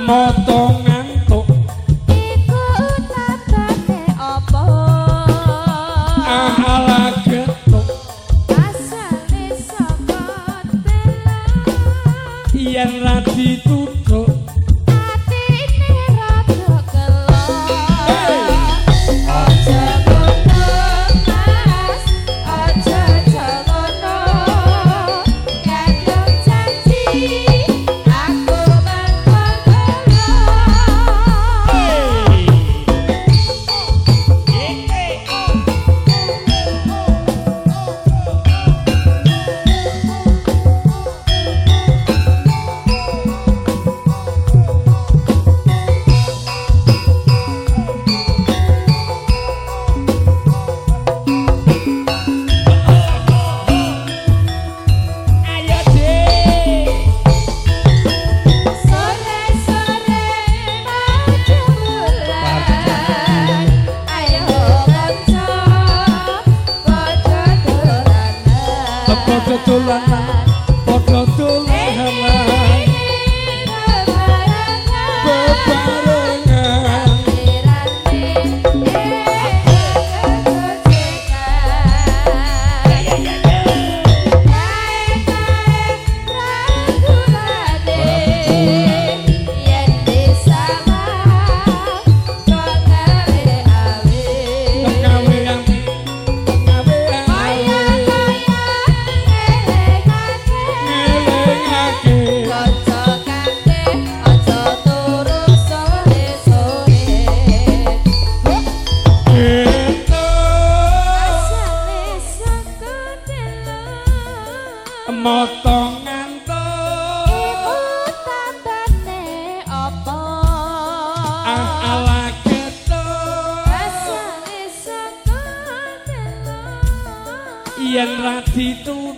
Moto ngantuk iku tambane apa? Ala getuk asale saka telo yen ra dituthuk atine rada gelo. Aja ngono Mas, aja ngono, kadung janji aku mengko gelo. Ayo Dik. Sore-sore mau jembulan, ayo kanca padha dolanan. Padha dolanan, padha dolanan, bebarengan. Gawe gawe ngelingake. Gitu. Moto ngantuk Iku tambane apa? Ala getuk Asale saka telo yen ra dituthuk.